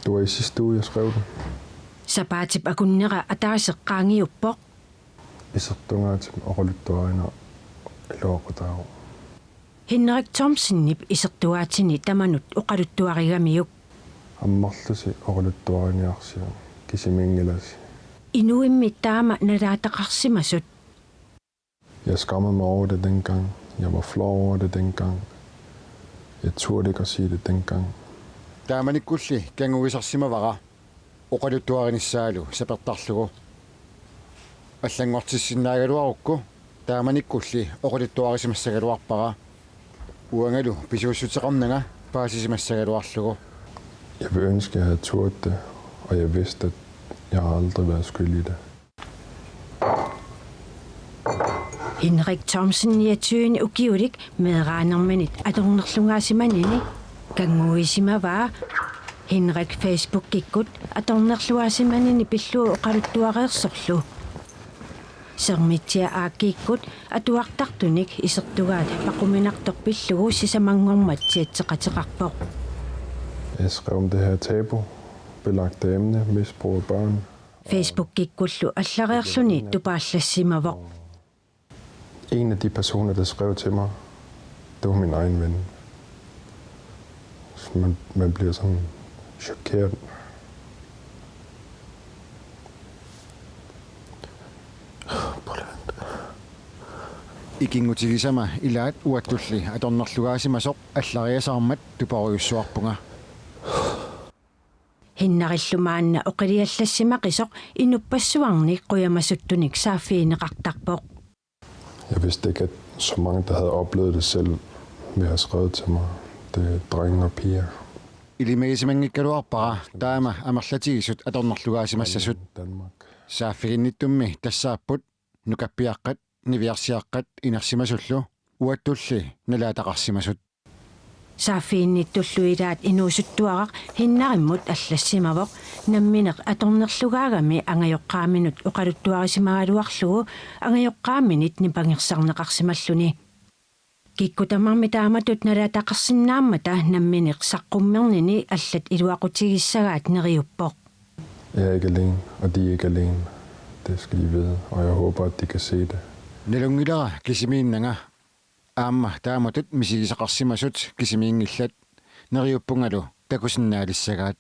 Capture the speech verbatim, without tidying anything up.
Det var i sidste uge, jeg skrev den. Sapaatip akunnera ataaseq qaangiuppoq. Isertugaatima oqaluttuarineq iluaqutaavoq. Henrik Thomsenip isertugaatini tamanut oqaluttuarigamiuk. Ammarlusi oqaluttuariniarsiuk, kisimiinngilasi. Inuimmi taama nalaataqarsimasut. Jeg skammede mig over det dengang. Jeg var flov over det dengang. Jeg turde ikke at sige det dengang. Taamanikkulli kannguisarsimavara oqaluttuarinissaalu sapertarlugu. Allanngortissinnaagaluarukku taamanikkulli oqaluttuarisimassagaluarpara. Uangalu pisuussuteqarnanga paasisimassagaluarlugu. Jeg vil ønske, jeg havde turt det, og jeg vidste, at jeg har aldrig været skyld i det. Henrik Thomsen niogtyve ukiulik meeraanerminit atornerlugaasimanini kannguisimavaa. Henrik Facebookikkut atornerlugaasimanini pillugu oqaluttuareersorlu. Sermitsiaq Aakkiikkut atuartartunik isertugaat paquminartoq pillugu sisamanngormat chatteqateqarpoq. Jeg skrev om det her tabubelagte emne, misbrug af børn. Facebookikkullu allareerluni tupaarlassimavoq. En af de personer, der skrev til mig, det var min egen ven. Så man, man bliver sådan chokeret. Ikinngutigisama ilaat uattulli atornerlugaasimasoq allariasaarmat tuparujussuarpunga. Hennarillu maanna oqiliallassimaqisoq inuppassuarnik qujamasuttunik saaffigineqartarpoq. Jeg vidste ikke, at så mange, der havde oplevet det selv, ville have skrevet til mig. Det er drenge og piger. Ilimagisimanngigaluarpara taama amerlatigisut atornerlugaasimassasut. Danmark. Saaffiginnittummi tassaapput nukappiaqqat, niviarsiaqqat inersimasullu uattulli nalaataqarsimasut. Saaffiginnittullu ilaat inuusuttuaraq Hennarimmut allassimavoq, nammineq atornerlugaagami angajoqqaaminut oqaluttuarisimagaluarlugu angajoqqaaminit nipangersarneqarsimalluni. Kikkut tamarmik taamatut nalaataqarsinnaammata nammineq saqqummernini allat iluaqutigissagaat neriuppoq. Jeg er ikke alene, og de er ikke alene. Det skal I vide, og jeg håber, at de kan se det. Nalunngilara kisimiinnanga. Aamma taamatut misigisaqarsimasut kisimiinngillat, neriuppungalu takusinnaalissagaat.